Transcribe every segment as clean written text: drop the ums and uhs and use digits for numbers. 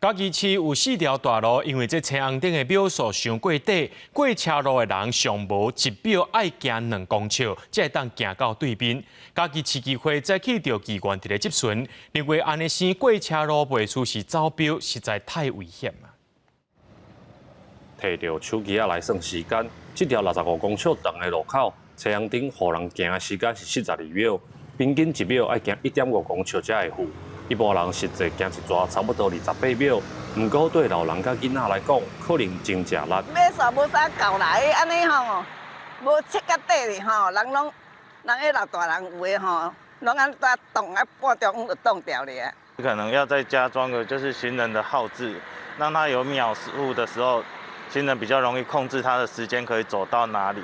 嘉義市有四條大路，因為這青紅燈的秒數傷過短，過車路的人上無一秒愛行2公尺，才會當行到對面。嘉義市議會早起著議員佇咧質詢，認為按呢先過車路袂出示走標，實在太危險啊！提著手機仔來算時間，這條65公尺長的路口，青紅燈予人行的時間是42秒，平均一秒愛行1.5公尺才會赴。一般人實際行一逝差不多28秒，毋過對老人佮囡仔來講，可能真食力。秒數無啥夠來，按呢吼，無切較短哩吼，人攏人彼老大人有的吼，攏按呢擋啊，半中就擋掉咧。可能要再加裝個就是行人的號誌，讓他有秒數的時候，行人比較容易控制他的時間可以走到哪裡，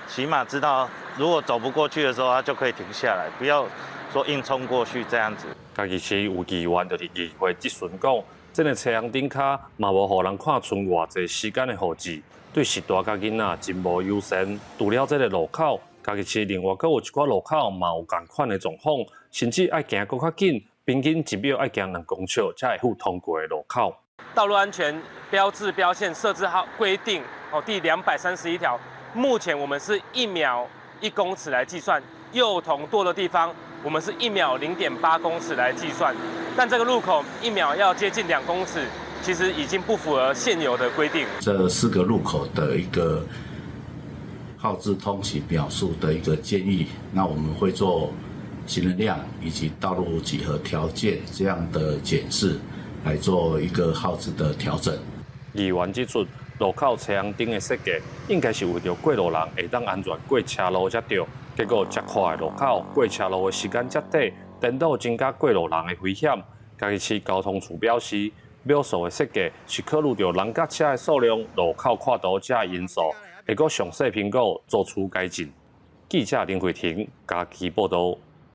起碼知道如果走不過去的時候，他就可以停下來，不要說硬衝過去這樣子。嘉義市有議員就佇議會質詢講，這个青紅燈跤嘛無予人看賰偌濟時間的號誌，對序大佮囡仔真無友善。除了這个路口，嘉義市另外閣有一寡路口嘛有仝款的狀況，甚至愛行閣較緊，平均一秒愛行2公尺才會赴通過的路口。道路安全標誌標線設置號規定哦，第231條，目前我們是1秒1公尺來計算，幼童多的地方，我們是1秒0.8公尺來計算，但這個路口一秒要接近2公尺，其實已經不符合現有的規定。這四個路口的一個號誌通行秒數的一個建議，那我們會做行人量以及道路幾何條件這樣的檢視，來做一個號誌的調整。議員指出，路口青紅燈的設計應該是為著過路人會當安全過車路才對。結果，遮寬的路口過車路的時間遮短，顛倒增加過路人的危險。嘉義市交通處表示，秒數的設計是考慮著人佮車的數量、路口闊度這因素，會閣詳細評估，做出改進。記者林慧婷嘉義報道。